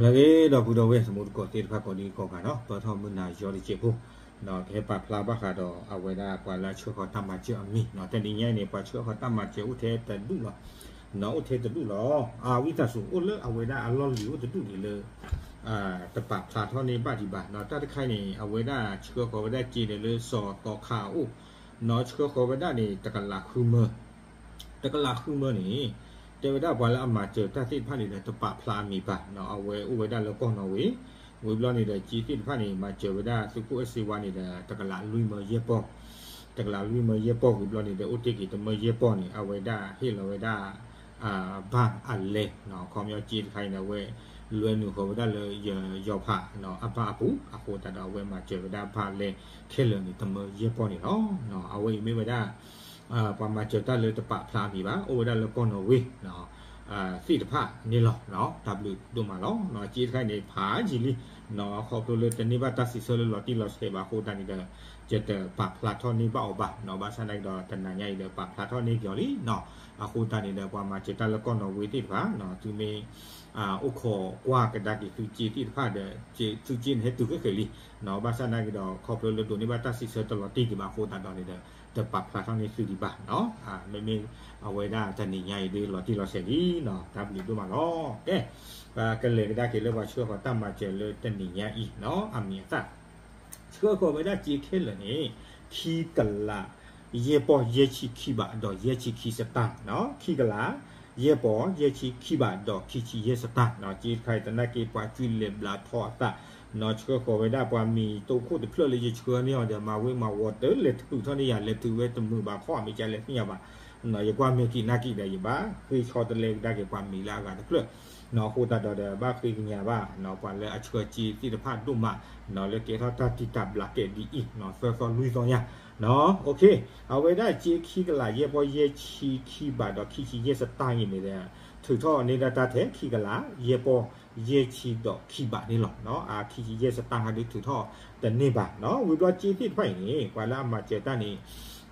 လၢအဂ့ၤ ဒီပုၢ်ဒီဝဲၢ် သမူသကိးသ့ၣ်တဖၣ် ကိးဒံကိးဂၤနီၤ, ပၢၢ်ထီၣ်မုၢ်နၤယီၤတစဲးဖိ, ကဟဲပာ်ဖျါဘၣ်ဃးဒီးအဝဲဒၣ်ပှၤလၢအဆှၢဃီၤတၢ်မၤစၢၤအမံၤနီၤ. တနံၤညါအံၤန့ၣ် ပှၤဆှၢဃီၤတၢ်မၤစၢၤအိၣ်ထဲတဒူၣ်လီၤ. အိၣ်ထဲတဒူၣ်လီၤ. အဝံသးစူၤ အိၣ်လၢအဝဲဒၣ်အလီၢ်လံၤအိၣ်တဒူၣ်ဒံးလၢ တပာ်ဖျါထီၣ်န့ၢ်ဘၣ်ဒံးဘၣ်နီၤ. တၢ်တခါအံၤန့ၣ် အဝဲဒၣ်ဆှၢဃီၤဝဲဒၣ်စ့ဒီးလၢစီၤသီခါအအိၣ်နီၤ, ဆှၢဃီၤဝဲဒၣ်န့ၣ် တကလးဃုမၢ တကလးဃုမၢန့ၣ် တဲဝဲဒၣ်ပှၤလၢအမၤစၢၤတၢ်သ့ၣ်တဖၣ်န့ၣ်ဒီး တပာ်ဖျါအမံၤဘၣ်နီၤ. အဝဲအိၣ်ဝဲဒၣ်လၢကီၢ်နီၣ်ဝ့, ဝံၤဘျီန့ၣ်ဒီး စ့သ့ၣ်တဖၣ်န့ၣ် မၤစၢၤဝဲဒၣ်သုးခိၣ်အဲၣ်စ့ဝါန့ၣ်ဒီး တကလးလွံၢ်မၢယဲၢ်ပီၢ်, တကလးလွံၢ်မၢယဲၢ်ပီၢ် ဝံၤဘျီန့ၣ်ဒီး အိၣ်တ့ၢ်က့ၤတမၢယဲၢ်ပီၢ်န့ၣ် အဝဲဒၣ်ဟ့ၣ်လီၤဝဲဒၣ် ဘၣ်အလဲနီၤ. ခီပညီစ့တခါအံၤန့ၣ် အဝဲလွဲနုာ်ဃီၤဝဲဒၣ်လၢယယီၤဖးနီၤ အဘၣ်အပူၤ အဃိသတးဒီး အဝဲမၤစၢၤဝဲဒၣ်ဘၣ်လဲခဲလၢာ်န့ၣ် တမၢယဲၢ်ပီၢ်န့ၣ်လီၤ. အဝဲအံၤမ့ၢ်ဝဲဒၣ် ပှၤမၤစၢၤတၢ်လၢတပာ်ဖျါအမံၤဘၣ် အိၣ်ဝဲဒၣ်လၢကီၢ်နီၣ်ဝ့ သ့ၣ်တဖၣ်န့ၣ်လီၤ. တၢ်ဘျုးဒိၣ်မးလီၤ. စ့တခါအံၤန့ၣ် ဖးယံာ်လံနီၤ, ခီဖျိလၢတန့ၢ်ဘၣ်တၢ်စံးဆၢလၢလီၤတံၢ်လီၤဆဲးဘၣ်အဃိသတးန့ၣ်ဒီး ယတပာ်ဖျါထီၣ်န့ၢ်ဘၣ်အီၤဘၣ်နီၤ. ဘၣ်ဆၣ်သနာ်က့ဒီး တနၤညါအံၤဒီးပာ်ဖျါထီၣ်န့ၢ်က့ၤအီၤလံနီၤ. အဃိသတးန့ၣ်ဒီး ပှၤမၤစၢၤတၢ်လၢကီၢ်နီၣ်ဝ့သ့ၣ်တဖၣ်နီၤ သုမ့ၢ် အိၣ်ခိးကွၢ်ကဒါက့ၤသုစ့သ့ၣ်တဖၣ်ဒီး သုစ့န့ၣ်ဟဲတုၤဃဲဃဲလံနီၤ. ဘၣ်ဆၣ်သနာ်က့ဒီး ခီဖျိလၢဒိးန့ၢ်ဘၣ်တၢ်စံးဆၢတလီၤတံၢ်ဒံးဘၣ်အဃိသတးဒီးန့ၣ်ဒီး တပာ်ဖျါထီၣ်န့ၢ်သုဒံးဘၣ်နီၤ. မ့မ့ၢ်အဝဲဒၣ်တနံၤညါအံၤဒီးလီၤတံၢ်လီၤဆဲးလံနီၤ. တၢ်ဘျုးဒိၣ်မးလီၤ. ကဲ ပကလဲၤကဒါက့ၤလၢပှၤဆှၢဃီၤတၢ်မၤစၢၤလၢတနံၤညါအံၤနီၤ အမံၤအသၣ် ဆှၢဃီၤဝဲဒၣ်စ့ခဲလၢာ်န့ၣ် ခံကလး ယဲၢ်ပီၢ်ယဲၢ်ဆံခံဘး ဒီးယဲၢ်ဆံခံစတၢ်နီၤ. ခံကလး ယဲၢ်ပီၢ်ယဲၢ်ဆံခံဘး ဒီးခံဆံယဲၢ်စတၢ်နီၤ. စ့တခါအံၤ သနာ်က့ပှၤကွံာ်လဲၤဘျးထီၣ်အသးနီၤ, ဆှၢဃီၤဝဲဒၣ်ပှၤမံၤတိခိၣ်တဖျၢၣ်လၢ ယဆှၢန့ၢ်အီၤဒီး မၤဝ့မၤဝီၤတလဲၤထုးထီၣ်န့ၢ်ယၤ လဲၤထုးဝဲတမုာ်ဘၣ်ခီ အမ့ၢ်ကလဲၤသ့ၣ်ညါဘၣ် ယကွၢ်မဲာ်က့ၤနၢ်က့ၤဒီး ယဘၣ်ဃ့ဆီတလဲကဒါက့ၤပှၤမံၤလၢအဂၤတဖျၢၣ်နီၤ. အဃိသတးဒီး ဘၣ်ဃ့ကညးဘၣ်နီၤ ပှၤလၢအဆှၢစ့သ့ၣ်တဖၣ်ဒိၣ်မးနီၤ လၢကဲထီၣ်တၢ်တံာ်တာ်ဘျးကဲဒ်အံၤနီၤ သၢသီလွံၢ်သီညါနီၤ. အဝဲဒၣ်စ့ခံကလးယဲၢ်ပီၢ်ယဲၢ်ဆံခံဘး ဒီးခံဆံယဲၢ်စတၢ်အံၤန့ၣ်ဒီး ထုးထီၣ်န့ၢ်ဒၣ်တၢ်ထဲခံကလး ယဲၢ်ပီၢ်ယဲၢ်ဆံဒီးခံဘးန့ၣ်လီၤ. အခံဆံယဲၢ်စတၢ်ဟဲဒုးထုးထီၣ်တန့ၢ်ဘၣ်နီၤ. ဝံၤဘျီစ့သ့ၣ်တဖၣ်အံၤန့ၣ် ပှၤလၢအမၤစၢၤတၢ်န့ၣ်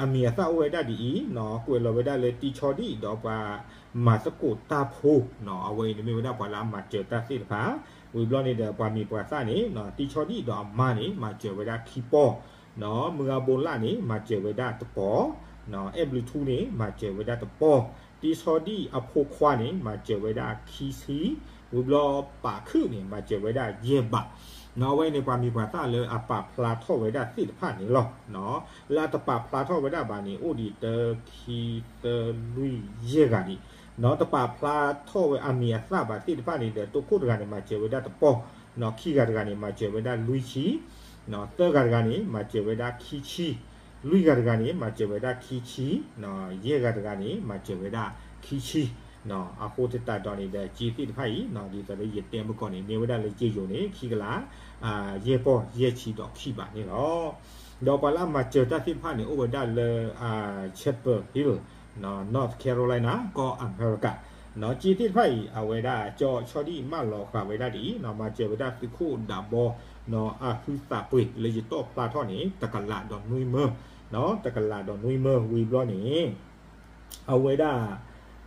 အမံၤအသၣ်အိၣ်ဝဲဒၣ်ဒ်အံၤနီၤ, ကွဲးလီၤဝဲဒၣ်လၢတံဆီဒံၣ် ဒီးပှၤမၤသကိးတၢ်ဖိနီၤ. အဝဲအံၤန့ၣ်မ့ၢ်ဝဲဒၣ်ပှၤလၢအမၤစၢၤတၢ်သ့ၣ်တဖၣ်, ဝံၤဘျီန့ၣ်ဒီး ပှၤမံၤပှၤသၣ်န့ၣ် တံဆီဒံၣ်ဒီးအမါန့ၣ် မၤစၢၤဝဲဒၣ်ခံပီၢ်နီၤ, မုၢ်ဂၤဘိလၣ်န့ၣ် မၤစၢၤဝဲဒၣ်တပီၢ်နီၤ, အဲၣ်ဘျုးထူန့ၣ် မၤစၢၤဝဲဒၣ်တပီၢ်, တံဆီဒံၣ်အဖိခွါန့ၣ် မၤစၢၤဝဲဒၣ်ခံဆံ, ဝံၤဘျီပာ်ခုၣ်န့ၣ် မၤစၢၤဝဲဒၣ်ယဲၢ်ဘးနီၤ. အဝဲန့ၣ်ပှၤမံၤပှၤသၣ်လၢအပာ်ဖျါထီၣ်ဝဲဒၣ်သ့ၣ်တဖၣ်န့ၣ်လီၤ. လၢအတပာ်ဖျါထီၣ်ဝဲဒၣ်ဘၣ်န့ၣ် အိၣ်ဒံးတၢ ခံ သၢ လွံၢ် ယဲၢ်ဂၤဒံးနီၤ. တပာ်ဖျါထီၣ်ဝဲအမံၤအသၣ်ဘၣ်သ့ၣ်တဖၣ်န့ၣ်ဒီး တိခိၣ်တဂၤန့ၣ် မၤစၢၤဝဲဒၣ်တပီၢ်နီၤ, ခံဂၤတဂၤန့ၣ် မၤစၢၤဝဲဒၣ်လွံၢ်ဆံနီၤ, သၢဂၤတဂၤန့ၣ် မၤစၢၤဝဲဒၣ်ခံဆံ, လွံၢ်ဂၤတဂၤန့ၣ် မၤစၢၤဝဲဒၣ်ခံဆံနီၤ, ယဲၢ်ဂၤတဂၤန့ၣ် မၤစၢၤဝဲဒၣ်ခံဆံနီၤ. အဃိသတးဒီးန့ၣ်ဒီး စ့သ့ၣ်တဖၣ်အံၤနီၤ ဒ်သိးလၢယတဲမုၢ်ကီၢ်န့ၣ် မ့ၢ်ဝဲဒၣ်လၢစ့ယိၤန့ၣ် ခံကလး ယဲၢ်ပီၢ်ယဲၢ်ဆံဒီးခံဘးန့ၣ်လီၤ. ဒီးပှၤလၢအမၤစၢၤတၢ်သ့ၣ်တဖၣ်န့ၣ် အိၣ်ဝဲဒၣ်လၢ Chapel Hill North Carolina ကီၢ်အမဲရကၤနီၤ. စ့သ့ၣ်တဖၣ်အံၤ အဝဲဒၣ်ကၠီဆီဒံၣ်မၢလီၤဃာ်ဝဲဒၣ်ဒ်အံၤနီၤ, မၤစၢၤဝဲဒၣ်သုးခိၣ်ဒးဘီနီၤ အဟုသးပှ့ၤလၢယတီၣ်ဖျါထီၣ်န့ၣ် တကလးဒီးနွံမၢနီၤ, တကလးဒီးနွံမၢ ဝံၤဘျီန့ၣ် အဝဲဒၣ်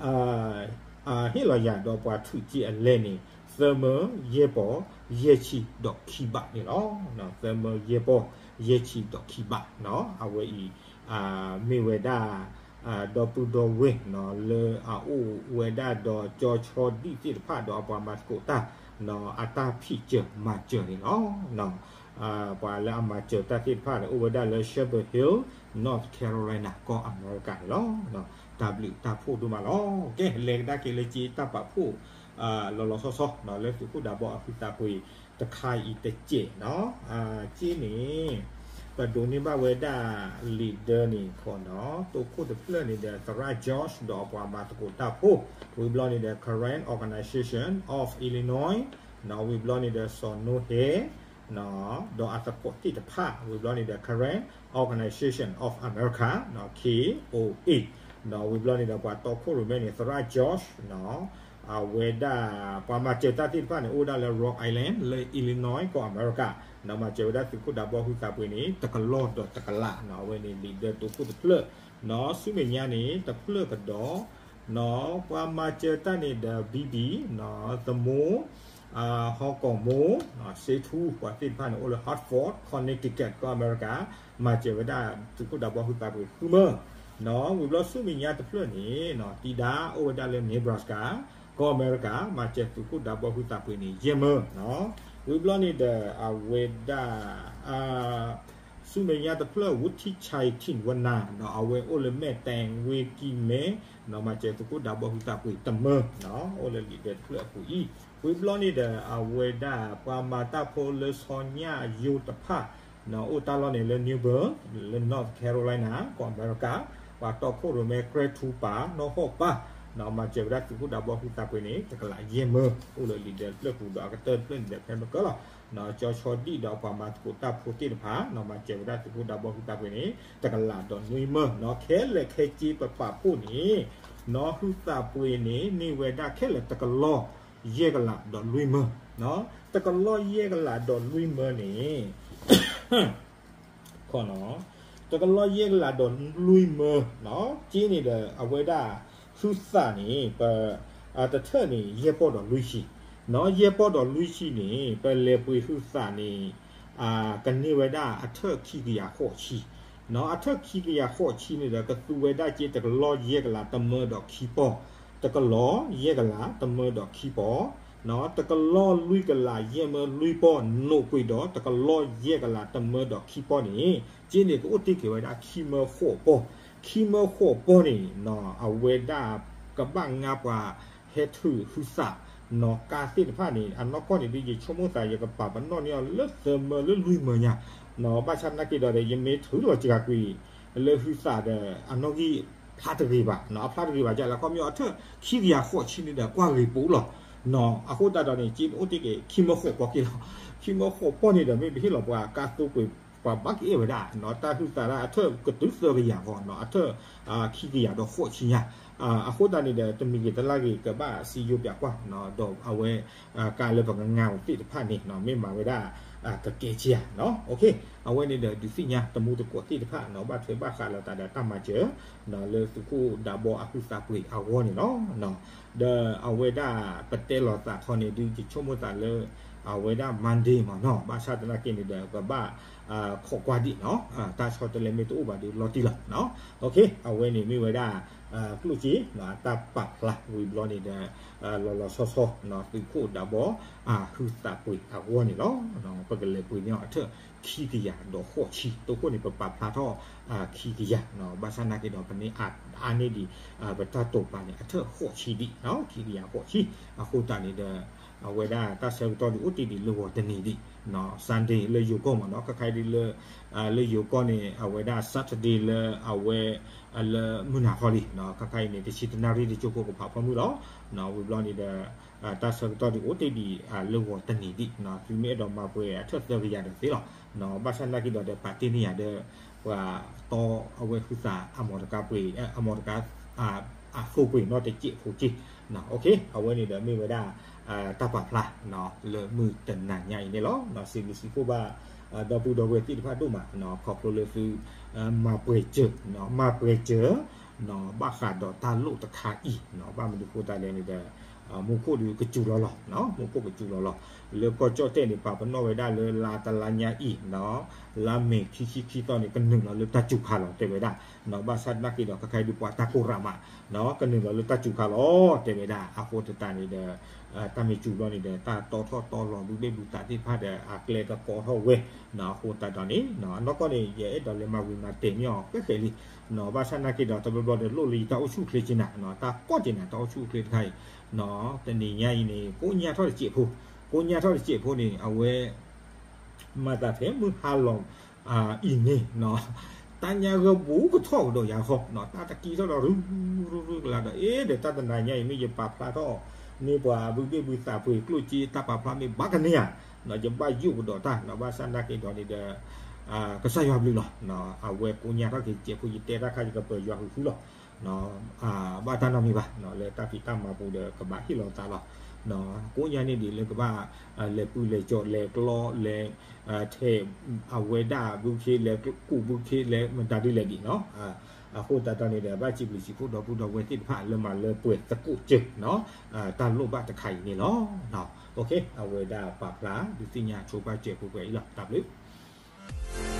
ဟ့ၣ်လီၤယၤဒီးပှၤထုးစ့အလဲန့ၣ် သၢမၢယဲၢ်ပီၢ်ယဲၢ်ဆံဒီးခံဘးန့ၣ်လီၤ. သၢမၢယဲၢ်ပီၢ်ယဲၢ်ဆံဒီးခံဘးနီၤ. အဝဲအံၤ မ့ၢ်ဝဲဒၣ် ဒီပုၢ်ဒီဝဲၢ်နီၤ လၢအအိၣ်ဝဲဒၣ်ဒီးကၠီဆီဒံၣ်သ့ၣ်တဖၣ် ဒီးအပှၤမၤသကိးတၢ်နီၤ အတၢ်ဖံးစၢၤမၤစၢၤန့ၣ်လီၤ. ပှၤလၢအမၤစၢၤတၢ်သ့ၣ်တဖၣ်န့ၣ် အိၣ်ဝဲဒၣ်လၢ Chapel Hill North Carolina ကီၢ်အမဲရကၤန့ၣ်လီၤ. တၢ်ဘျုးတၢ်ဖှိၣ်ဒိၣ်မးလီၤ. ကဲ လဲၤကဒါက့ၤလၢက့တၢ်ပာ်ဖှိၣ် လီၤလီၤဆီဆီနီၤ လၢသုးခိၣ်ဒးဘီအဟုသးပှ့ၤတခါအံၤတစဲးနီၤ. က့န့ၣ် ပဒိးန့ၢ်ဘၣ်ဝဲဒၣ် leader န့ၣ်ခီနီၤ တိခိၣ်တဖျၢၣ်န့ၣ်ဒီး သရၣ် George ဒီးအပှၤမၤသကိးတၢ်ဖိ, ဝံၤဘျီန့ၣ်ဒီး Karen Organization of Illinois နီၤ, ဝံၤဘျီန့ၣ်ဒီး စီၤနိဟဲ ဒီးအသကိးသ့ၣ်တဖၣ်, ဝံၤဘျီန့ၣ်ဒီး Karen Organization of America နီၤ K O A နီၤ, ဝံၤဘျီန့ၣ်ဒီး ပှၤတီခိၣ်ရိၣ်မဲန့ၣ် သရၣ် George နီၤ, အဝဲဒၣ် ပှၤမၤစၢၤတၢ်သ့ၣ်တဖၣ်န့ၣ် အိၣ်ဝဲဒၣ်လၢ Rhode Island လၢ Illinois ကီၢ်အမဲရကၤ, နီၤ မၤစၢၤဝဲဒၣ်သုးခိၣ်ဒးဘီဟုသးပှ့ၤန့ၣ် တကလီၢ်ဒီးတကလးနီၤ, အဝဲန့ၣ် leader တိခိၣ်တဖျၢၣ်, နီၤ ဆူမဲာ်ညါန့ၣ် တဖျၢၣ်ကဒီး နီၤ ပှၤမၤစၢၤတၢ်န့ၣ်ဒီး ဘံဘံ နီၤ သမူ ဟီၣ်ကီၢ်မိၢ် စ့ထူ ပှၤသ့ၣ်တဖၣ်န့ၣ် အိၣ်လၢ Hartford Connecticut ကီၢ်အမဲရကၤ မၤစၢၤဝဲဒၣ်သုးခိၣ်ဒးဘီဟုသးပှ့ၤဃုမၢ, ဝံၤဘျီဆူမဲာ်ညါတဖျၢၣ်န့ၣ် တံဒါ အိၣ်ဝဲဒၣ်လၢ Nebraska ကီၢ်အမဲရကၤ မၤစၢၤသုးခိၣ်ဒးဘီဟုသးပှ့ၤန့ၣ် ယဲၢ်မၢ, ဝံၤဘျီန့ၣ်ဒီးအဝဲဒၣ် ဆူမဲာ်ညါတဖျၢၣ် ဝူထံဆဲးထံၣ်ဝနၤ ဒီးအဝဲအိၣ်လၢမဲာ်တဲၣ်ဝ့ကံမဲ, မၤစၢၤသုးခိၣ်ဒးဘီဟုသးပှ့ၤတမၢ, အိၣ်လၢလံာ်ဒၢးတဖျၢၣ်အပူၤအံၤ, ဝံၤဘျီန့ၣ်ဒီး အဝဲဒၣ်ပှၤမၤတၢ်ဖိလၢဆီညၣ်ယိတဖၣ် အိၣ်တၢ်လီၢ်န့ၣ်လၢ New Bern လၢ North Carolina ကီၢ်အမဲရကၤ, ပှၤတီခိၣ်ရိၣ်မဲ ကြဲထူပၤ နီၢ်ဟီၣ်ပၤ မၤစၢၤဝဲဒၣ်သုးခိၣ်ဒးဘီဟုသးပှ့ၤန့ၣ် တကလးယဲၢ်မၢ, အိၣ်လၢလံာ်ဒၢးတဖျၢၣ်ပူၤဒီးအကတၢၢ်တဖျၢၣ်န့ၣ်ဒီးဖဲမကၢလီၤ ကၠီဆီဒံၣ်ဒီးပှၤမၤသကိးတၢ်ဖိသ့ၣ်တဖၣ် မၤစၢၤဝဲဒၣ်သုးခိၣ်ဒးဘီဟုသးပှ့ၤန့ၣ် တကလးဒီးနွံမၢ, ခဲလၢာ်ခဲဆ့ပပာ်ဖှိၣ်န့ၣ် နီၢ်ဟုသးပှ့ၤန့ၣ် န့ၢ်ဝဲဒၣ်ခဲလၢာ်တကလီၢ် ယဲၢ်ကလးဒီးလွံၢ်မၢ, တကလီၢ်ယဲၢ်ကလးဒီးလွံၢ်မၢန့ၣ် တကလီၢ်ယဲၢ်ကလးဒီးလွံၢ်မၢ, က့န့ၣ်ဒီး အဝဲဒၣ်ဟုသးန့ၣ် ပ တထၢၣ်န့ၣ် ယဲၢ်ပီၢ်ဒီးလွံၢ်ဆံ, ယဲၢ်ပီၢ်ဒီးလွံၢ်ဆံန့ၣ် ပလဲၤပှ့ၤဟုသးန့ၣ် ကန့ၢ်ဝဲဒၣ်အထၢၣ်ခံကယၤဃိးဆံ, အထၢၣ်ခံကယၤဃိးဆံန့ၣ်ဒီး ကသူဝဲဒၣ်က့တကလီၢ်ယဲၢ်ကလးတမၢဒီးခံပီၢ်, တကလီၢ်ယဲၢ်ကလးတမၢဒီးခံပီၢ် တကလီၢ်လွံၢ်ကလးယဲၢ်မၢလွံၢ်ပီၢ် နိးကွံာ်ဒီးတကလီၢ်ယဲၢ်ကလးတမၢဒီးခံပီၢ်န့ၣ် က့န့ၣ်ကအိၣ်တ့ၢ်က့ၤဝဲဒၣ်ခံမၢဃိးပီၢ်, ခံမၢဃိးပီၢ်န့ၣ် အဝဲဒၣ်ကဘၣ်ငါပှၤဟဲထုးဟုသး နီၢ်ကါသ့ၣ်တဖၣ်န့ၣ် အနီၢ်ကီၢ်န့ၣ်ဒ်ယဆိကမိၣ်သး ယကပာ်ပနီၣ်န့ၢ်အီၤလၢသၢမၢလၢလွံၢ်မၢညါ, ဘၣ်ဆၣ်သနာ်က့ဒီး ယမ့ၢ်ထုးလီၤစှၤကွံာ် လၢဟုသးဒီး အနီၣ်ဂံၢ်ဖျါတဂ့ၤဘၣ်, အဖျါတဂ့ၤဘၣ် ကလၢခီပညီအထၢၣ်ခံကယၤဃိးဆံန့ၣ်ဒီးကွၢ်ဂ့ၤပူၤလီၤ, အဃိသတးဒီးန့ၣ် က့အိၣ်တ့ၢ်က့ၤခံမၢဃိးပီၢ်က့လီၤ, ခံမၢဃိးပီၢ်န့ၣ်ဒီး မ့ၢ်ပဟ့ၣ်လီၤပှၤကါသိကွံာ် ပှၤဘၣ်ကအဲၣ်ဝဲဒၣ် တၢ်ဟုသးဒၣ်အထၢၣ်ကတုၤသၢကယၤဃီ အထၢၣ်ခံကယၤဒီးဃိးဆံညါ, အဃိသတးန့ၣ်ဒီး တမံၤဂ့ၤတလါဂ့ၤ ကဘၣ်စံယိၤပၠးကွၢ် ဒီးအဝဲ ကါလၢပကငါအီၤသ့ၣ်တဖၣ်န့ၣ် မ့ၢ်မၤဝဲဒၣ် ကကဲက့ၤဧါ, အဝဲန့ၣ်ဒီးဒုးသ့ၣ်ညါတမူတကိးသ့ၣ်တဖၣ် ဘၣ်ထွဲဘၣ်ဃးလိာ်သးဒီးတၢ်မၤစၢၤ လၢသုးခိၣ်ဒးဘီအဟုသးပှ့ၤအဂီၢ်န့ၣ်လီၤ. ဒီးအဝဲဒၣ်ပတဲလိာ်သးခီန့ၣ် ဒုးယဆိကမိၣ်သးလၢ အဝဲဒၣ် Monday မ့ၢ်နီၤ ဘၣ်ဆၣ်သနာ်က့န့ၣ်ဒီး ပဘၣ်ခိးကွၢ်ဒံးနီၤ တၢ်ဆီတလဲမ့ၢ်တအိၣ်ဘၣ်ဒီးလီၤတံၢ်လီၤ. အဝဲန့ၣ်မ့ၢ်ဝဲဒၣ် ကျိၣ်စ့ တၢ်ပာ်ဖျါဝံၤဘျီန့ၣ်ဒီး လီၤလီၤဆီဆီ သုးခိၣ်ဒးဘီ အဟုသးပှ့ၤအဂီၢ်န့ၣ်လီၤ. ပကလဲၤပှ့ၤန့ၢ်အီၤအထၢၣ်ခံကယၤဒီးဃိးဆံ တိခိၣ်န့ၣ် ပပာ်ဖျါထီၣ်ခံကယၤ ဘၣ်ဆၣ်သနာ်က့ဒီး ပန့ၢ်အါန့ၢ်ဒံး ပတၢ်တိာ်ပာ်န့ၣ် အထၢၣ်ဃိးဆံဒံး ခံကယၤဃိးဆံ အဃိသတးန့ၣ်ဒီး အဝဲဒၣ်တၢ်ဆၢကတီၢ်ဒုးအိၣ်တ့ၢ်ဒံးလၢဂီၤတနံၤဒံး Sunday လၢယိၤကီၢ်မ့ၢ်နီၤ ခဲခါအံၤဒ်လၢ လၢယိၤကီၢ်န့ၣ် အဝဲဒၣ် Saturday လၢအဝဲ လၢမုၢ်နၤခီလံ ခဲခါအံၤန့ၣ် တဆံတနၣ်ရံၣ်တကၠိဖိကဖးဖီမုၢ်လီၤ. ဝံၤဘျီန့ၣ်ဒီး တၢ်ဆၢကတီၢ်ဒုးအိၣ်တ့ၢ်ဒံးလၢဂီၤတနံၤဒံး သုမ့ၢ်အဲၣ်ဒိးမၤပှဲၤအထၢၣ်သၢကယၤဒီးသ့လီၤ. ဘၣ်ဆၣ်သနာ်က့ဒီးဒီးပာ်တ့ၢ်န့ၢ်ယၤဒီး ပှၤတီအဝဲဟုသးအမီၢ်တကါပှ့ၤ အမီၢ်တကါ အသိပှ့ၤနီၣ်တစဲးဖိက့ အဝဲန့ၣ်ဒီးမ့ၢ်ဝဲဒၣ် တၢ်ပာ်ဖျါ လၢမုၢ်တနၤညါအံၤန့ၣ်လီၤ. စံးဘျုးစံးဖှိၣ်ဘၣ် ဒီပုၢ်ဒီဝဲၢ်သ့ၣ်တဖၣ်ဒိၣ်မး ခီဖျိလၢသု မၤပှဲၤစၢၤ မၤပှဲၤစၢၤ ဘၣ်ဃးဒီးတၢ်လိၣ်တခါအံၤ ဘၣ်မနုၤဃိသတးလဲၣ်န့ၣ်ဒီး မူခိၣ်ဒုးကစူၤလီၤလီၤ မူခိၣ်ကစူၤလီၤလီၤ လၢကီၢ်ကၠီၣ်တဲၣ်န့ၣ် ပာ်ပနီၣ်ဝဲဒၣ်လၢလါတလါညါအံၤ လါမ့ၤခံဆံခံသီန့ၣ် ကနုာ်လီၤလၢတၢ်စူၤခါလီၤ တဲဝဲဒၣ် ဘၣ်ဆၣ်သနာ်က့ဒီး ခဲခါအံၤဒုးပှၤတၢ်ကိၢ်ရးမး ကနုာ်လီၤလၢတၢ်စူၤခါလီၤ တဲဝဲဒၣ် အဃိသတးန့ၣ်ဒီး တၢ်မ့ၢ်စူၤဘျီန့ၣ်ဒီး တၢ်တီထီၣ်တီလီၤ ဘုဘ့ၣ်ဘုသးသ့ၣ်တဖၣ်ဒီး အကျဲကကီထီၣ်ဝဲ အဃိသတးဒီးန့ၣ် အနီၢ်ကီၢ်န့ၣ် ယအဲၣ်ဒိးလဲၤမၤဝံၤမၤတဲာ်မ့ၢ်အီၤ ဃဲဃဲလံ ဘၣ်ဆၣ်သနာ်က့ဒီး တဘျီဘျီဒီး လိၣ်လၢယတၢ်အိၣ်ဆူၣ်အိၣ်ချ့က့နၤ တၢ်ကီၢ်က့နၤ တၢ်အိၣ်ဆူၣ်အိၣ်ချ့တခါအံၤ တနံၤညါအံၤန့ၣ် ကိးညါထီၣ်တစဲးဖိ ကိးညါထီၣ်တစဲးဖိန့ၣ် အဝဲ မၤသးထဲမုၢ်ဟါလီၤ အံၤန့ၣ် တၢ်ညါဂၢၢ်ဘူးကထီၣ်ကဒီးယၤဃီ တၢ်တကံထီၣ်ဒီး ရုရုရုကလာ်ဒီး အ့ ဒီးတၢ်တနၤညါအံၤ မ့ၢ်ယပာ်ဖျါထီၣ် မ့ၢ်ပှၤဘုဘ့ၣ်ဘုသးပှ့ၤကျိၣ်စ့ တၢ်ပာ်ဖျါမ့ၢ်ဘၣ်ကန့ၢ်ဧါ ယဘၣ်ယိၣ်ကဒီးတၢ် ဘၣ်ဆၣ်သနာ်က့ဒီးန့ၣ်ဒီး ကစၢ်ယွၤဘျုးလီၤ အဝဲကိးညါထီၣ်က့ၤတစဲးဖိ ယတဲတၢ်ခါ ယကပၢၤယွၤဃုာ်ဃုလီၤ ဘၣ်တၢ်နီတမံၤဘၣ် လၢတၢ်ဖံးတၢ်မၤပူၤဒီး ကဘၣ်ဟ့ၣ်လီၤသးလီၤ ကိးညါန့ၣ်ဒ်လၢကဘၣ် လဲၤပုၢ်လဲၤကၠီၤ လဲၤကျီ လဲၤ ထဲး အဝဲဒၣ်ဘုခ့ လဲၤကူးဘုခ့ လဲၤမတၤဒ်လဲၣ်ဒံးနီၤ အဃိသတးဒီးန့ၣ်ဒီး ဘၣ်စံးဘျုးစံးဖှိၣ်ဒီပုၢ်ဒီဝဲၢ်သ့ၣ်တဖၣ်လၢမၤလၢပှဲၤသကိးစၢၤ တၢ်လိၣ်ဘၣ်တခါအံၤန့ၣ်လီၤ. အဝဲဒၣ်ပာ်ဖျါဒုးသ့ၣ်ညါဆိပာ်စၢၤပှဲၤပှဲၤအံၤလီၤ. တၢ်ဘျုး